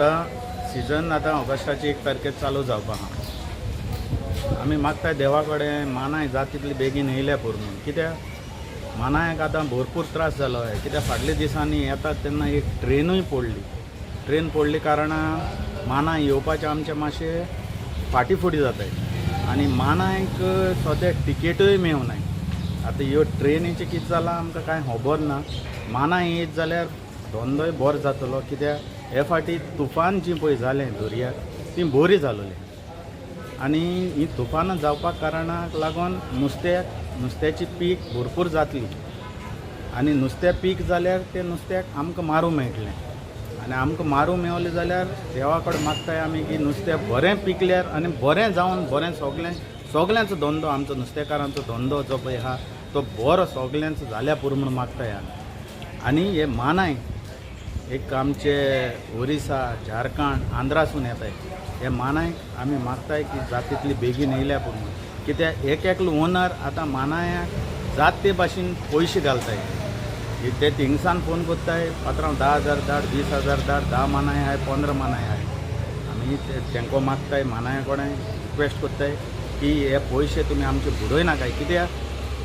आतां सिजन आतां ऑगस्टाची 1 तारखेर चालू जावपा आहा. आमी मागता देवा कडेन मानाय जाता तितली बेगीन येयल्या पुरो म्हणून. कित्याक मानायक आतां भरपूर त्रास जालो आहे. कित्याक फाटल्या दिसांनी येतात तेन्ना एक ट्रेनूय पडली. ट्रेन पडली कारणान मानाय येवपाचें आमचें मातशें फाटीं फुडें जाताय आनी मानायक सद्या टिकेटूय मेवनाय. आतां ह्यो ट्रेनीचें कितें जालां आमकां कांय खबर ना. मानाय येयत जाल्यार धंदोय बरो जातलो. कित्याक हे फावटी तुफान जी पळय जालें दर्यार ती बरी जालोली आनी ही तुफानां जावपाक कारणाक लागून नुस्त्याची पीक भरपूर जातली आनी नुस्त्या पीक जाल्यार तें नुस्त्याक आमकां मारूंक मेळटलें आनी आमकां मारूंक मेवलें जाल्यार देवा कडेन मागताय आमी की नुस्तें बरें पिकल्यार आनी बरें जावन बरें सगळें सगळ्यांचो धंदो आमचो नुस्तेकारांचो धंदो जो पळय आहा तो बरो सगळ्यांचो जाल्या पुरो म्हूण मागताय आमी. आनी हे मानाय एक आमचे ओरिसा, झारखंड, आंध्रासून येताय. हे मानाय आमी मागताय की जाता तितली बेगीन येयल्या पुरो म्हूण. कित्याक एक एकलो ओनर आतां मानायाक जात ते भाशेन पयशे घालताय. ते थिंगसान फोन करताय, पात्रांव 10,000 धाड, 20,000 धाड, 10 मानाय आहाय, 15 मानाय आहाय. आमी तेंको मागताय, मानाया कडेन रिक्वेस्ट करताय की हे पयशे तुमी आमचे बुडय नाकाय. कित्याक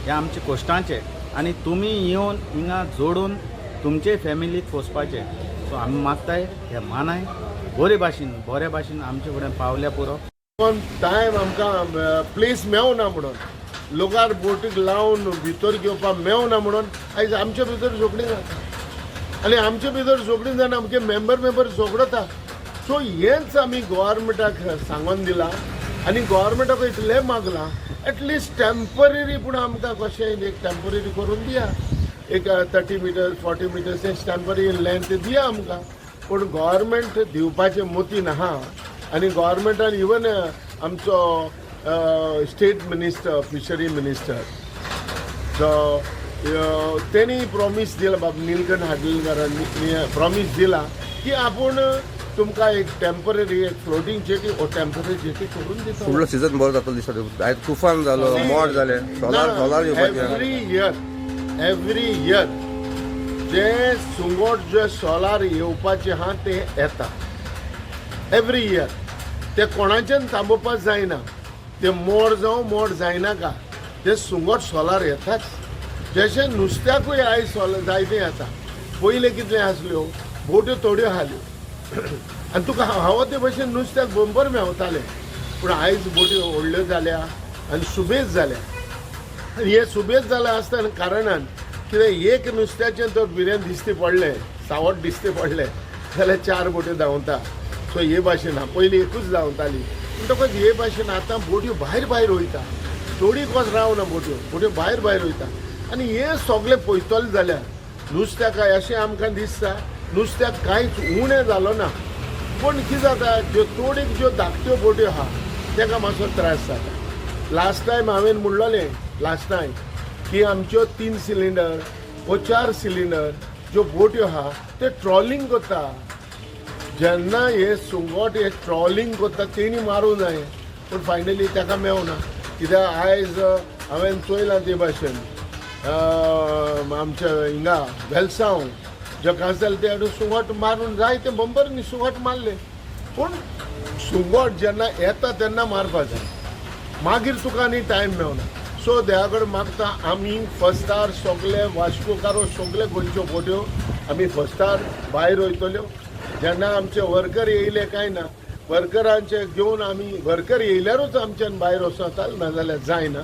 हे आमचे कश्टांचे आनी तुमी येवन हिंगा जोडून तुमचे फॅमिलीक पोसपाचे. सो आमी मागताय हे मानाय बरे भाशेन बरे भाशेन आमचे फुडें पावल्या पुरो. टायम आमकां प्लेस मेवना म्हणून लोकार बोटीक लावन भितर घेवपाक मेवना म्हणून आयज आमचे भितर झगडीं जाता आनी आमचे भितर झगडीं जावन आमचे मेंबर मेंबर झगडता. सो हेंच आमी गोवोरमेंटाक सांगोन दिलां आनी गोवोरमेंटाक इतलें मागलां एटलिस्ट टेम्पररी पूण आमकां कशें एक टेम्पररी करून दिया, एक 30 मिटर्स 40 मिटर्स एक टेम्पररी लेंथ दिया आमकां. पूण गोवोरमेंट दिवपाचें मतीन आहा आनी गोवोरमेंटान इवन आमचो state minister, fishery minister, so तेणी प्रॉमीस दिला, बाब निलकंठ हार्डीलकरान प्रॉमीस दिला की आपूण तुमकां एक टेम्पररी एक फ्लोटींग जेटी ओ टेम्पररी जेटी करून दिता. फुडलो सीझन बरो जातलो दिसता. आयज तुफान जालो, मोड जालें, सोलार सोलार येवपाचें. एवरी इयर, एवरी इयर जे सुंगट जे सोलार येवपाचे आहा ते येता एवरी इयर. ते कोणाच्यान थांबोवपाक जायना. ते मोड जावं मोड जायनाका, ते सुंगट सोलार येताच. जशें नुस्त्याकूय आयज सोलार जायतें येता. पयलें कितलें आसल्यो बोट्यो थोड्यो आसल्यो आनी तुका हांव ते भशेन नुस्त्याक बंपर मेवतालें. पूण आयज बोट्यो व्हडल्यो जाल्या आनी सुबेज जाल्या आनी हे सुबेज जाल्या आसतना कारणान कितें एक नुस्त्याचें तर भिरें दिसती पडलें, सावट दिसती पडलें जाल्यार 4 बोट्यो धांवता. सो हे भाशेन आहा. पयलीं एकूच धांवताली. म्हणटकच हे भाशेन आतां बोट्यो भायर भायर वयता, थोडी कस रावना, बोट्यो बोट्यो भायर भायर वयता. आनी हे सगळें पळयतले जाल्यार नुस्त्याक अशें आमकां दिसता नुस्त्याक कांयच उणें जालो ना. पूण कितें जाता, ज्यो तोडीक ज्यो धाकट्यो बोट्यो आहा ताका मातसो त्रास जाता. लास्ट टायम हांवें म्हणलोलें लास्ट टायम की आमच्यो 3 सिलिंडर वो 4 सिलिंडर ज्यो बोट्यो आहा ते ट्रॉलिंग करता. जेन्ना हे सुंगट हे ट्रॉलिंग करता तेणी मारूंक जाय, पूण फायनली ताका मेवना. कित्याक आयज हांवें चोयलां ते भाशेन आमच्या हिंगा वेलसांव जकांसाल ते हाडून सुंगट मारून जाय ते बंपर सुंगट मारले. पूण सुंगट जेन्ना येता तेन्ना मारपा जाय, मागीर तुका आनी टायम मेवना. सो देवा कडेन मागता आमी फस्तार सगले वास्कोकारो सगले गोंयच्यो बोट्यो आमी फस्तार भायर वयतल्यो. जेन्ना आमचे वर्कर येयले काय ना, वर्करांचे घेवन आमी वर्कर येयल्यारूच आमच्यान भायर वचोता, नाजाल्यार जायना.